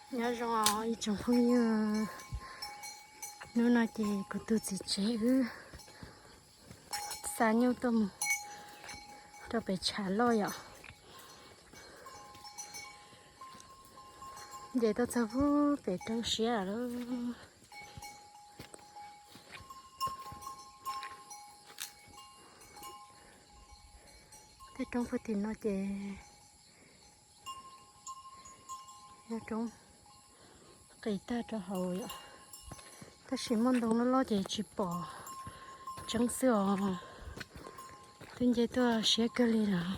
Nyob zoo ib tsoom phooj ywg, hnub no ces kuv tus txiv tsev wb xa nyuj tuaj mus rau pem tshav loj yom. Nce tuaj txog pem roob siab lawm. Tej roob puag tim no ces yog roob qis tag rau hauv yom, tab sis muaj ntoo loj loj ces tsis pom tseeb xwb os. Twb nce tuaj siab kawg li lawm.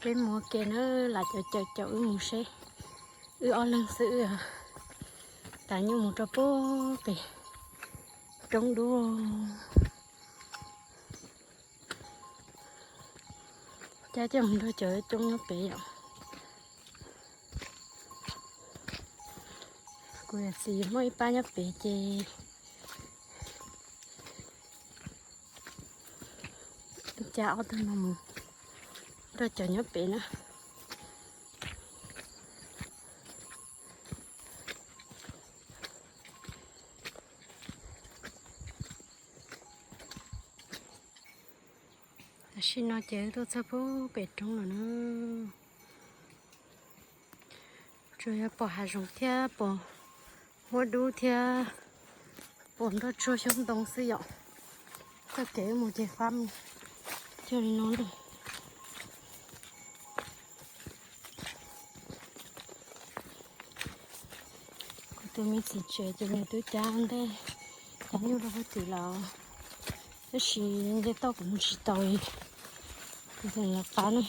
Peb mus ua ke na, lam caum caum caum wb mus seb, wb ob leeg xwb wb tav nyuj mus rau pem roob dub. Cab coj mus nrog cov coob nyob pem yom. Kuv yawm txiv muaj ib pab nyob pem ces cab ob tug no mus nrog cov nyob pem na. Tam sim no ces wb tuaj txog pem roob lawm na. Tsuas yog pom hav zoov thiab pom huab dub thiab pom nroj tsuag xyoob ntoo xwb yom. Txoj kev wb mus ces fab mus cog li no lawm. Kuv tus me txiv tsev ces nws twb cab ntej cab nyuj rau puag tim lawm, tab sis nce toj kuv mus tsis tau li, kuv tseem lawv qab ne,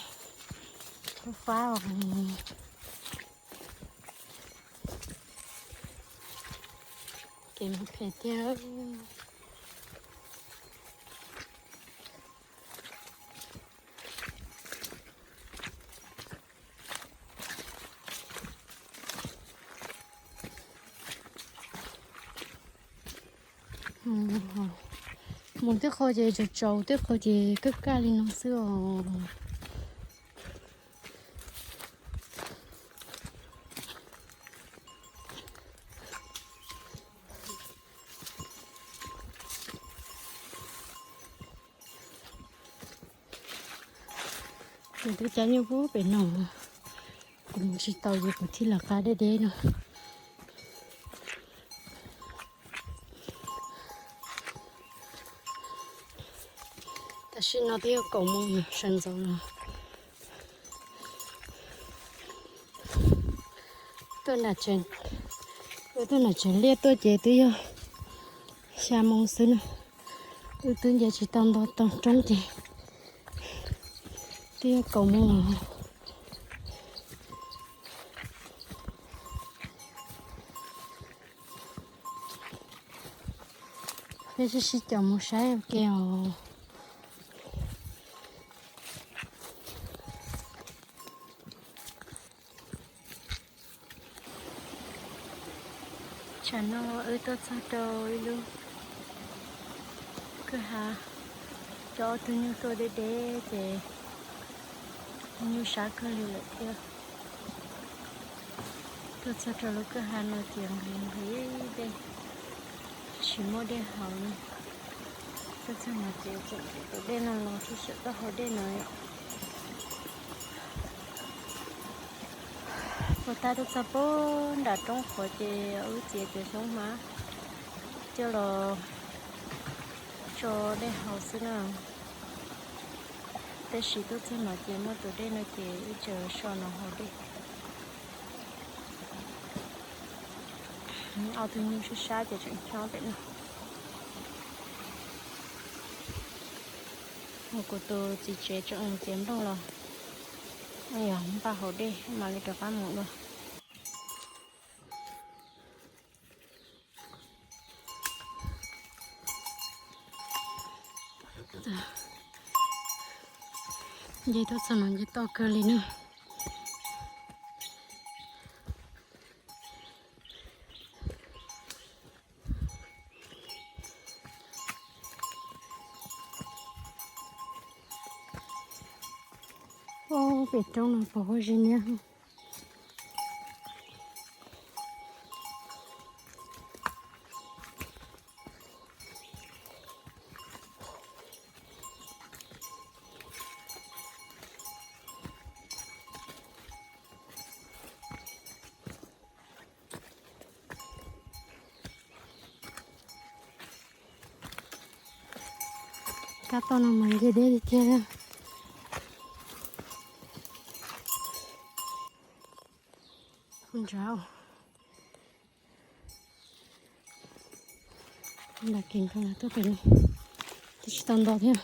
fab fab os. Kev mus phem tiag. Mus tej qho ces tsaus tsaus, tej qho ces kaj kaj li no xwb os. Nws twb cab nyuj pub pem no, kuv mus tsis tau ces kuv thiaj lawv qab deb deb no. Tam sim no twb yog kaum moos sawv ntxov los. Tuaj nram tsev, wb tuaj nram tsev liaj tuaj ces twb yog xya moos xwb na. Wb twb nce tsis tau nto tau roob ces twb yog kaum moos los. Peb sib sib caum mus saib ua ke os. Tsam no wb tuaj txog rau ib lub kwj ha, coj ob tug nyuj tuaj deb deb ces nyuj sab kawg li lawm thiab. Tuaj txog rau lub kwj ha no ces nqhis nqhis dej, tsis muaj dej haus li. Tuaj txog no ces tseem tus dej no los tsis tshua tau haus dej no yom. Puag ta tuaj txog puag nram roob qhuav ces wb txiav cov xyoob hmab coj los tso dej haus xwb na. Tab sis tuaj txog no ces muaj tus dej no ces wb tseem so no haus dej. Ob tug nyuj sab sab ces tseem nyob pem no. Kuv tus txiv tsev tseem txiav nplooj los, yog npaj haus dej mam li rov qab mus dua. Nce tuaj txog no nce toj kawg li na. Pem roob no pos huab zib niab. Kab toj no mas nce deb tiag tiag. Ntsauv. Nram kev nkaus tuaj pem no, twb tsis tau nto thiab.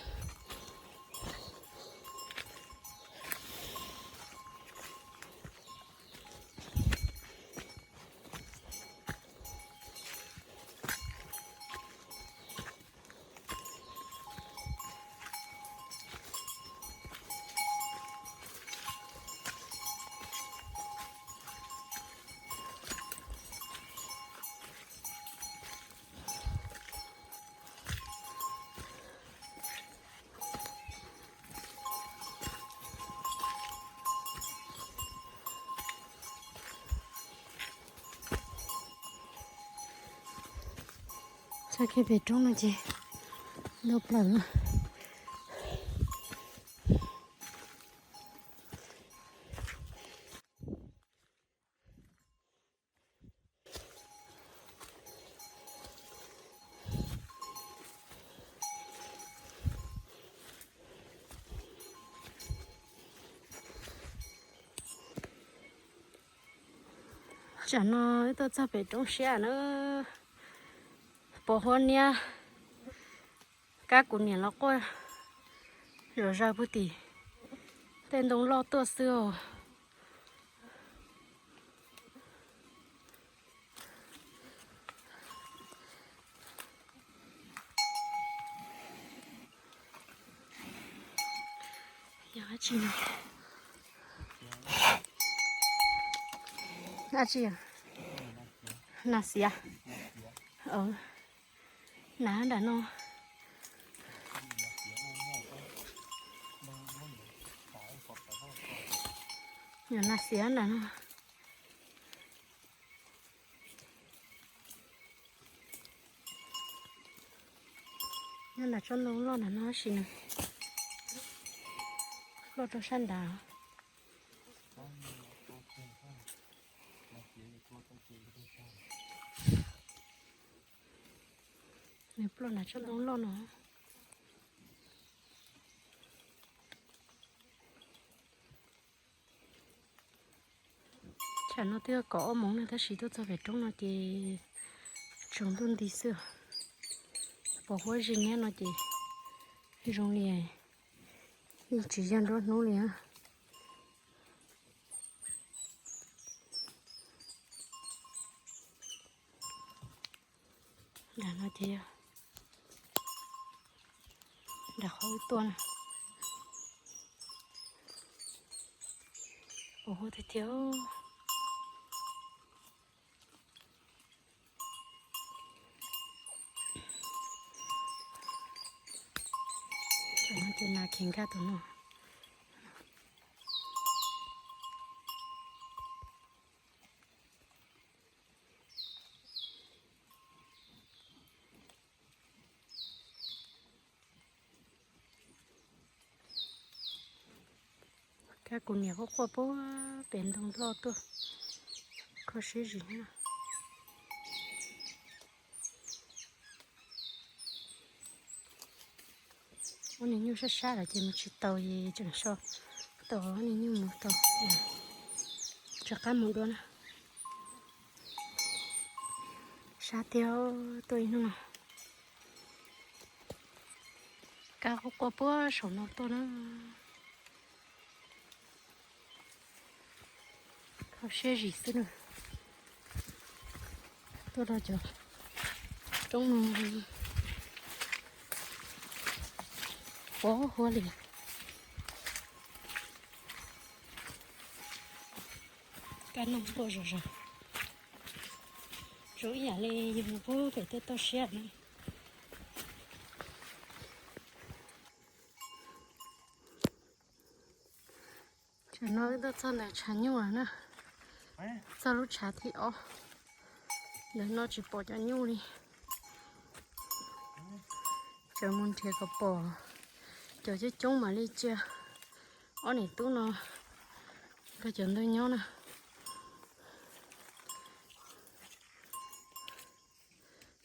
Txoj kev pem roob no ces ntau plaws na. Tsam no wb tuaj txog pem roob siab na, pos huab niab, kab kuv niam los quaj zom zaws puag tim tej ntoo loj tuaj xwb os. Yog dab tsi no? Dab tsi? Nas xiav. Nas nram no. Yog nas xiav nram no. Nyob nram tsob ntoo loj nram no tab sis nws ploj rau sab nrad. Nws ploj nram tsob ntoo loj no. Tsam no twb yog kaum ob moos na tab sis tuaj txog pem roob no ces tsaus ntuj nti xwb. Pos huab zib niab no ces zoo li yeej tsis yog nruab hnub li na. Nram no ces yog nram qhov wb tuaj na. Pos huab tiag tiag. Tam no ces nas khiav nkag tus no. Kab kuv niam quaj quaj puag pem ntoo loj tuaj, kho siab zim na. Ob niag nyuj sab sab lawm ces mus tsis tau es tseem so tau ob niag nyuj mus tau, rov qab mus dua na. Sab tiag, tuaj ib hnub no kab quaj quaj puag saum no tuaj na. Kho siab zim xwb na. Tuaj rau cov roob no pos huab li. Kab noog quaj zom zaws. Zoo ib yam li yus mus puag pem tej toj siab na. Ntawm no wb tuaj txog ntawm tshav nyuj lawm na. Txog lub tshav thib ob. Ntawm no tsis pom cov nyuj li. Tseem mus nrhiav kom pom cov coob coob mam li cia ob niam tub no nkag cov ntawd nyob na.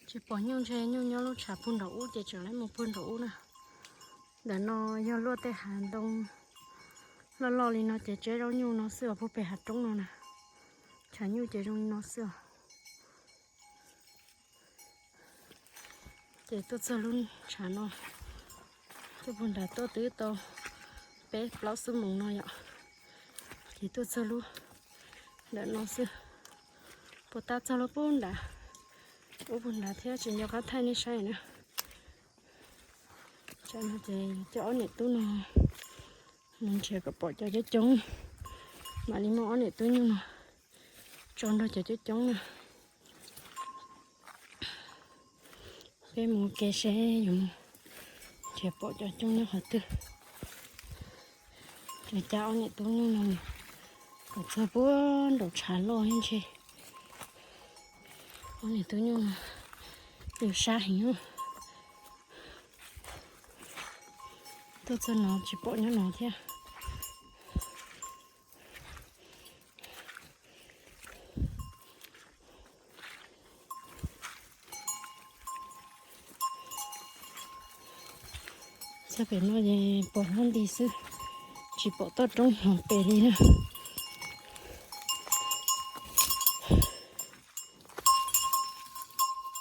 Tsis pom nyuj, ntshe nyuj nyob lub tshav puag nraum ub ces tseem lawv mus puag nraum ub na. Ntawm no yog luaj tej hav ntoo loj loj li no ces tseb zaub nyuj no xwb os, puag pem hav roob no na. Tshav nyuj ces zoo li no xwb os. Ces tuaj txog lub tshav no, tuaj puag nrad tuaj twb tau peb plaub xuab moos no yom. Ces tuaj txog lub ntawm no xwb, puas tab txog lub puag nrad, ub puag nrad thiab tsis nco qab thaij nej saib na. Tsam no ces coj ob niam tub no mus nrhiav kom pom cov coob coob, mam li muab ob niam tub nyuj no tso nrog cov coob coob na. Peb mus ua ke seb yuav mus nrhiav pom cov coob nyob qhov twg. Ces cab ob niam tub nyuj no mus kom txog puag nraum tshav loj ntshe ob niam tub nyuj no yus sab heev. Tuaj txog no tsis pom nyob no thiab. Txog pem no es pom huab nti xwb, tsis pom toj roob hauv pes li na.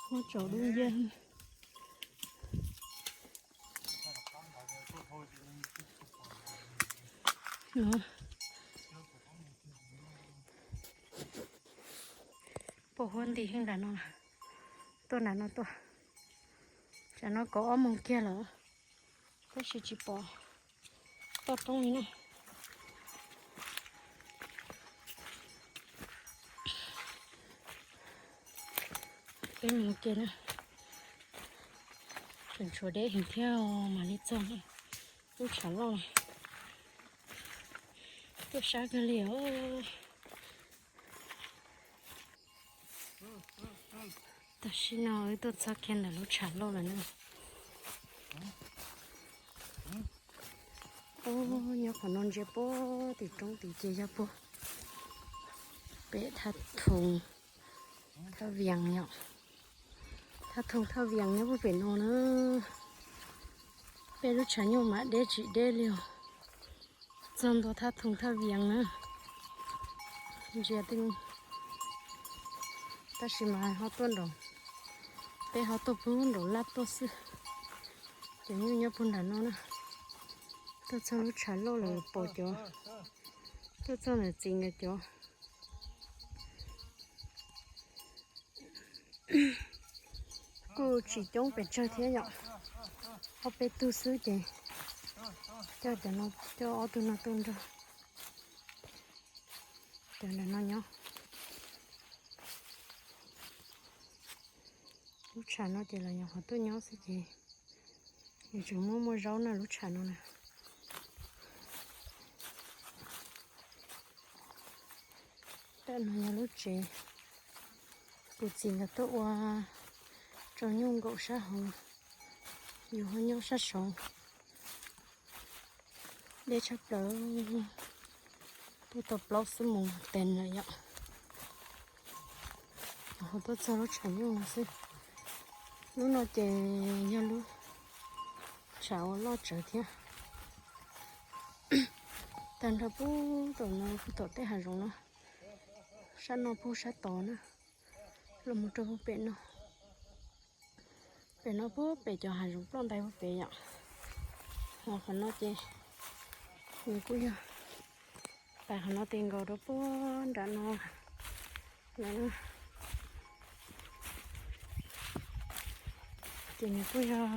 Huab tsaus dub nciab. Pom huab nti heev nram no, tuaj nram no tuaj. Tsam no kaum ob moos kiag lawm, tab sis tsis pom toj roob li na. Peb mus ua ke na. Tseem tshuav deb heev thiab mam li txog lub tshav loj. Tuaj sab kawg li os. Tam sim no wb tuaj txog kiag ntawm lub tshav loj lawm na. Ub, nyob qhov no ntsia puag tim roob tid ces yog puag pem thaj thoo Thaj Vias yom. Thaj thoo Thaj Vias nyob puag pem no na. Peb lub tshav nyuj mam deb tsis deb li os. Txog ntua thaj thoo Thaj Vias na. Ntsia tej, tab sis mas ho tuaj nraum, peb ho tuaj puag nraum laj tuaj xwb. Cov nyuj nyob puag nram no na. Tuaj txog lub tshav loj lawm pom cov, tuaj txog ntawm txiv nkawd cov. Kuj tsis coob pes tsawg thiab yom, ob peb tug xwb ces coj cov no, coj ob tug no tuaj nrog cov ntawm no nyob. Lub tshav no ces los nyuam qhuav tuaj nyob xwb ces nws tseem muaj muaj zaub na lub tshav no na. Tam no yog lub tsev kuv txiv nkawd tuaj ua tso nyuj nkaum sab hauv, yus ho nyob sab saud. Deb tshaj plaws, tuaj tau plaub xuab moos teg lawm yom. Ho tuaj txog lub tshav nyuj no xwb. Lub no ces yog lub tshav uas loj tsawv thiab. Tag nrho puag tom no puag tom tej hav zoov no, sab no puag sab tod na, los mus rau puag pem no. Pem no puag pem cov hav zoov ploj ntais puag pem yom. Ho qhov no ces nws kuj yog, tas qhov no tes nkaus rau puag nram no lawm. Ces nws kuj yog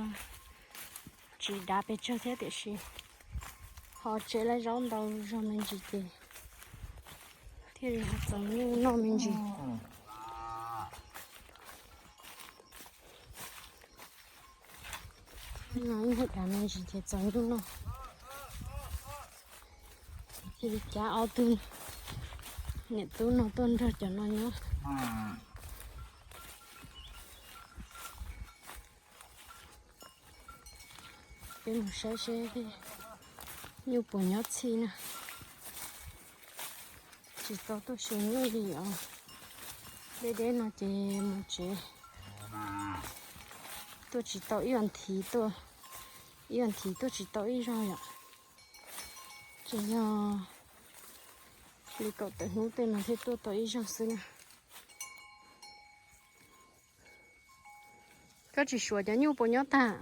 tsis dav pes tsawg thiab tiam sis ho tsev laib zaub ntau zog me ntsis ces thiaj li ho txaus nyuj noj me ntsis. No ib nyuag dav me ntsis ces txaus nyuj noj. Li cas ob tug niam tub no tuaj nrog cov no nyob. Peb mus saib seb nyuj puas nyob txhij na. Tsis tau tuaj xyuas nyuj li os. Deb deb no ces mus tsev. Tuaj tsis tau ib vas thiv tuaj, ib vas thiv tuaj tsis tau ib zaug yom. Tsis yog li kaum tawm hnub tej mas thiaj tuaj tau ib zaug xwb na. Koj tsis suav cov nyuj puas nyob tag?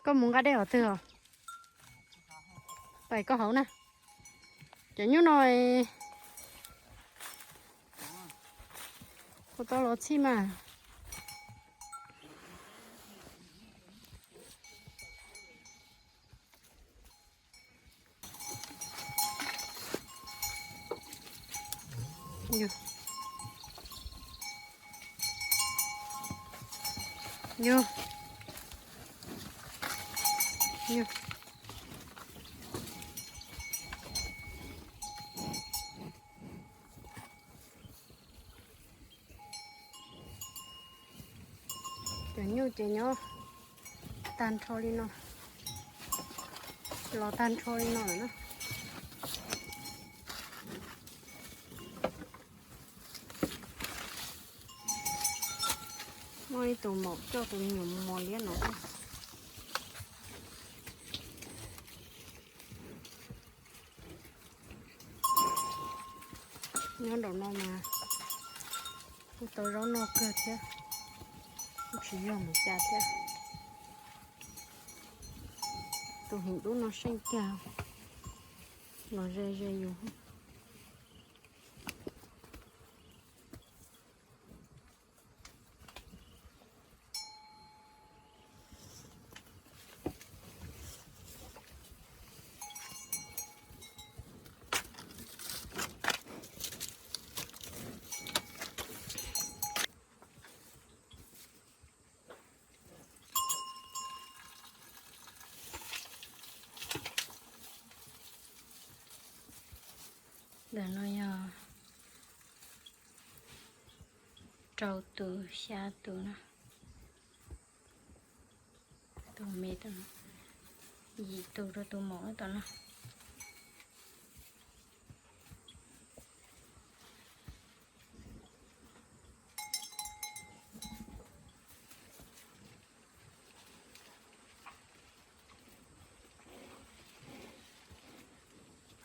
Koj mus nqa dej qhov twg os? Pais koj hauv na. Cov nyuj no puas tau los txhij mas. Cov nyuj ces nyob tag nrho li no, los tag nrho li no lawm na. Muaj ib tug maum coj tus me nyuam mos liab no. Nyob nraum no mas kuj tau zaub noj kawg thiab, kuj tsis yog mus cas thiab. Tus heev dub no seej tiag, los ze ze yus. Ntawm no yog rau tus xya tus na. Tus me, yim tus rau tus maum tom no.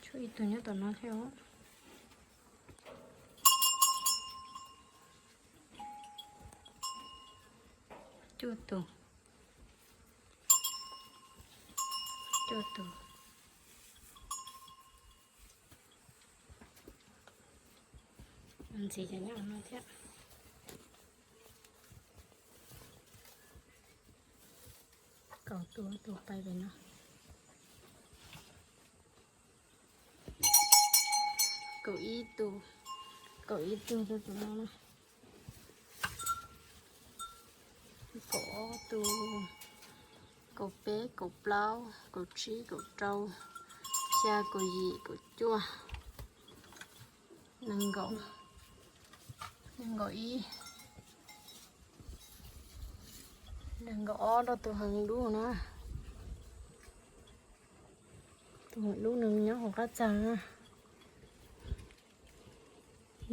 Tshuav ib tug nyob tom no thiab. Cuaj tus. Cuaj tus. Ntxiv cov nyob no thiab. Kaum tus, tus pais pem no. Kaum ib tus, kaum ib tug rau tus no na. Kaum ob tus, kaum peb, kaum plaub, kaum tsib, kaum rau, xya, kaum yim, kaum cuaj, nees nkaum, nees nkaum ib, nees nkaum ob rau tus heev dub na. Tus heev dub nws nyob hauv qab txag na.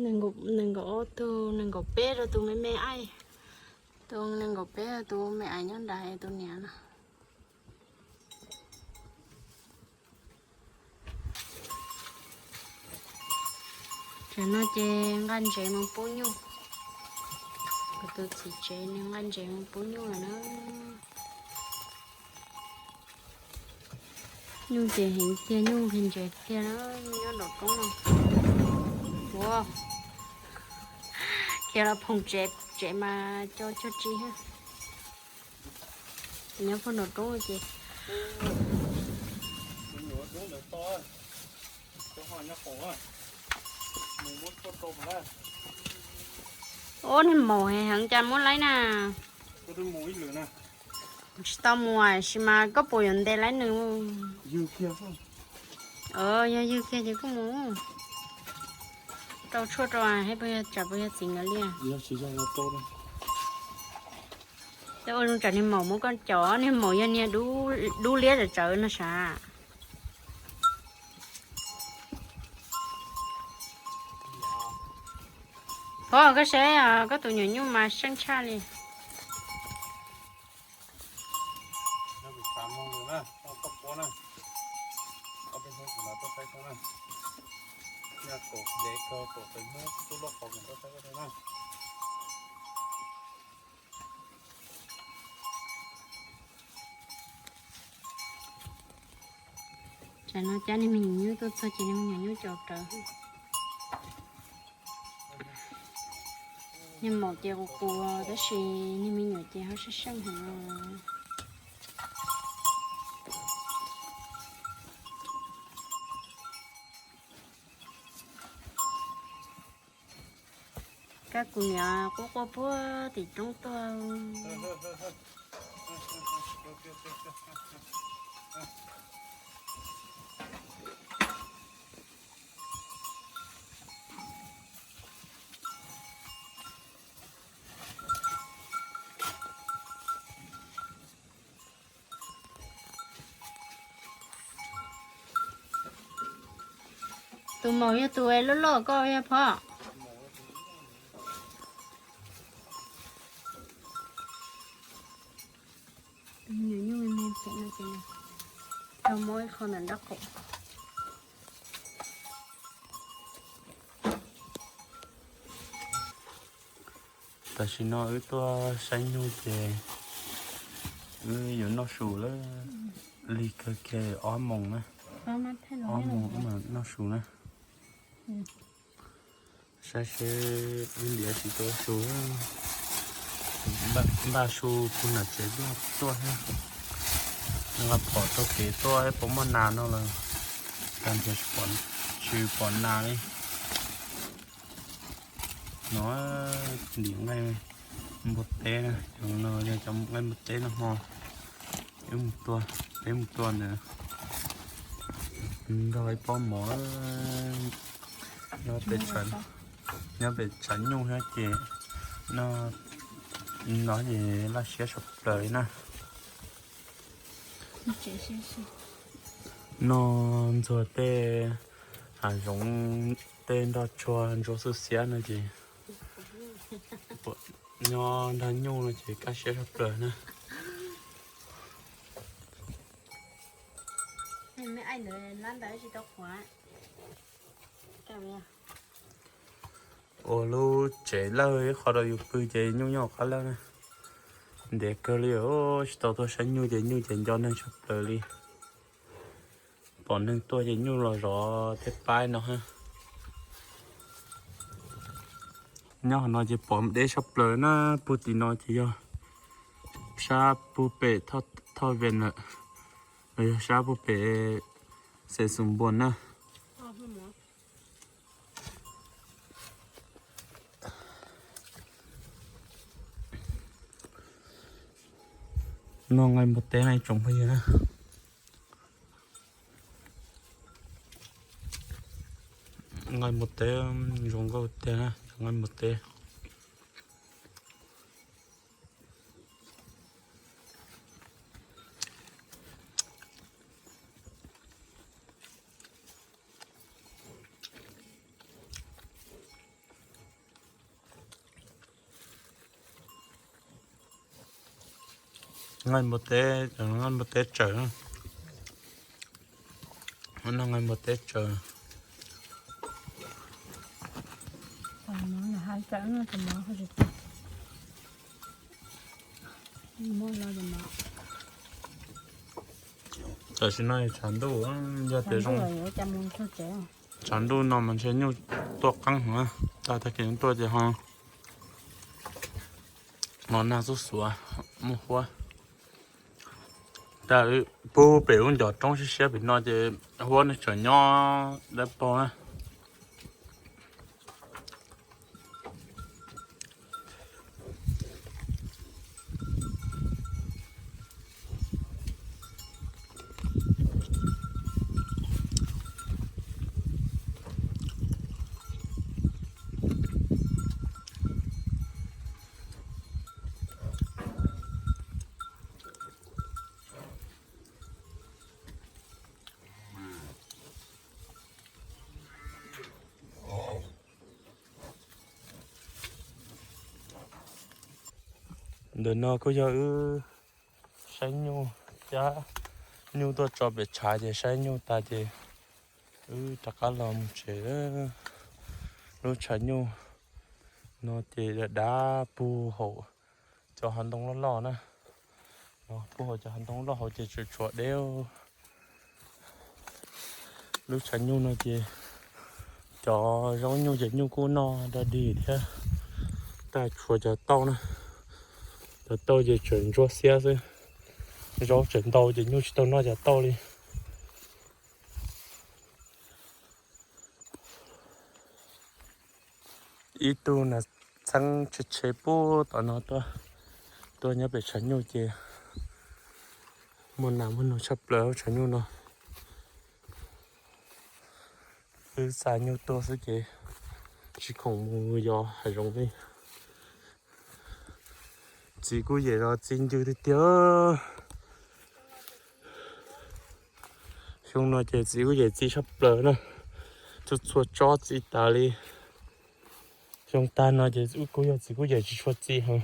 Nees nkaum ob tug, nees nkaum peb rau tus me me aim, tus nees nkaum peb rau tus me aim nyob nrad tus niam no. Tam no ces nqa ntsev mus pub nyuj. Kuv tus txiv tsev nws nqa ntsev mus pub nyuj lawm na. Nyuj ces heev tiag, nyuj nqhis ntsev tiag na, nyob nraum roob no. Ua, khiav los phoom tsev, tsev mas co cuag tsi thiab. Nyob puag nraum roob ces ub, niag maum heev cas muab laib na. Tsis tau mus tab sis mas koj puas yuav ntes laib nws? Yog ywg kiag ces koj mus rau tshuaj rau, peb puas yog tsam puas yog txiv nkawd li. Tej ua zoo tsam niag maum muab koj caum, niag maum yog niag dub liab tsawv tsawv no sav. Thov koj saib koj tus nyuam nyuj mas seej tshaj li. Tsam no cab niag me nyuam nyuj tuaj txog ces niag me nyuam nyuj caum rawv. Niag maum ces qus qus tab sis niag me nyuam ces ho seej seej heev no. Kab kuv niam quaj quaj puag tim roob tuaj. Tus maum yog tus loj loj koj yog phom. Nyuam nyuj me me ces no ces nws muab ib qho ntawm nraub qaum. Tam sim no wb tuaj saib nyuj ces wb yuav noj su lawm, lig kawg kiag ob moos na, ob moos wb mam noj su na. Saib seb wb ntiav tsis tau su, npaj su puag nram tsev tuaj tuaj thiab. Nqa phom taug kev tuaj puas muaj nas no lawm, cas nrhiav tsis pom nas li. No ntim nqaij npua teb na, cov no yog cov nqaij npua teb no ho. Wb mus tua, peb mus tua ntawd nrog ib pob mov nyob pem tshav nyuj thiab ces no, no ces laj siab tshaj plaws li na. Noj ntxuag tej hav zoov, tej nroj tsuag ntsuab xwb xiab no ces nyob nrog nyuj no ces kaj siab tshaj plaws na. Ua lub tsev lawj ib qho rau yus pw ces nyuj nyob qab lawj na. Ntev kawg li, tsis tau tuaj saib nyuj ces nyuj ces nco neeg tshaj plaws li. Pom neeg tuaj ces nyuj los zov tej paib no. Nyob hauv no ces pom deb tshaj plaws na, puag tim no ces yog sab puag pem Thoj Ven lawm, los yog sab puag pem Xes Xus Npuas na. Noj nqaij npua teb na ib tsoom phooj ywg na. Nqaij npua teb zoo nkauj tiag na, nqaij npua teb. Nqaij npua teb, nqaij npua teb tsawm. Noj nqaij npua teb tsawm. Tam sim no tshav ntuj, yog tias zoo, tshav ntuj no mas ntshe nyuj tuaj qeeb heev, tag tag kis tuaj ces ho no nag xuab xuav muaj huab. Tag puag pem lub ncov roob siab siab pem no ces huab nws tseem nyob dawb paug na. Ntawm no kuj yog wb saib nyuj, cab nyuj tuaj tso pem tshav ces saib nyuj tas ces wb rov qab los mus tsev. Lub tshav nyuj no ces dav dav puag hauv cov hav ntoo loj loj na. Puag hauv cov hav ntoo loj hauv ces tseem tshuav deb. Lub tshav nyuj no ces cov zaub nyuj ces nyuj kuj noj da dig thiab. Tab tshuav cov tauj na, cov tauj ces tseem ntsuab xiab xwb. Zaub tseem ntau ces nyuj tsis tau noj cov tauj li. Ib tug nas txheeb tshe tshe puag tom no tuaj, tuaj nyob pem tshav nyuj ces muaj nas muaj noog tshaj plaws tshav nyuj no. Wb xa nyuj tuaj xwb ces tsis khoom mus yos hav zoov li. Txiv kuj yem los txi ncw tiag tiag. Xyoo no ces txiv kuj yem txi tshaj plaws na, txhua txhua tsob txi tas li. Xyoo tag no ces kuj yog txiv kuj yem tsis tshua txi heev.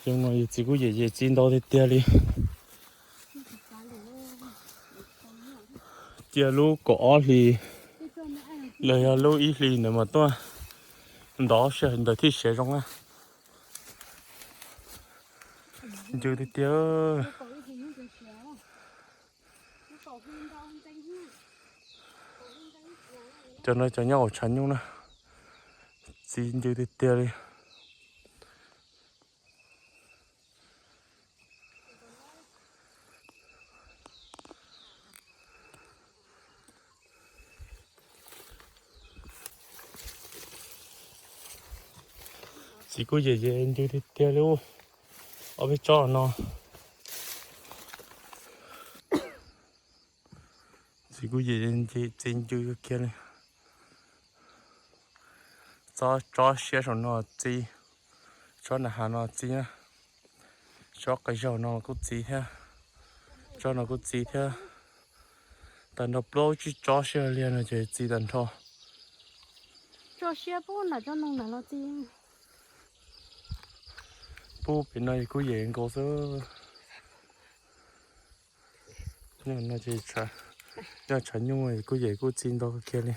Xyoo no yog txiv kuj yem yem txi ntau tiag tiag li. Cia lub kaum ob hlis los yog lub ib hlis ntawd mas tuaj ntov sij hawm ntawd thiaj siav zoo na. Ncw tiag tiag. Cov no cov nyob hauv tshav nyuj na, txi ncw tiag tiag li. Txiv kuj yem yem ncw tiag tiag li. Ob peb tsob no txiv kuj yem txi ncw kiag li. Tsob siab saum no txi, tsob nram hav no txi na, tsob qe zaug no kuj txi thiab, tsob no kuj txi thiab. Tag nrho plaub tsib tsob siab liag no ces txi tag nrho. Tso siab pub nram tsob ntoo nram no txi. Pub pem no kuj yem nkaus xwb. Nyob no ces nyob tshav nyuj kuj yem kuj txi ntau kiag li.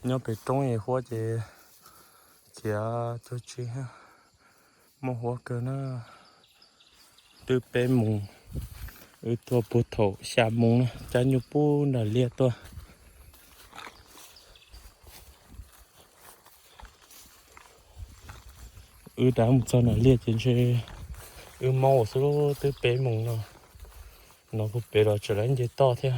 Nyob pem roob es huab ces khiav cuag tsi, muaj huab kawg na. Twb peb moos, wb tuaj puag thaum xya moos na, cab nyuj pub nram liaj tuaj. Wb rov mus txog nram liaj ces ntshe wb maub xwb, twb peb moos no, no puag pem los tseem lawv nce toj thiab.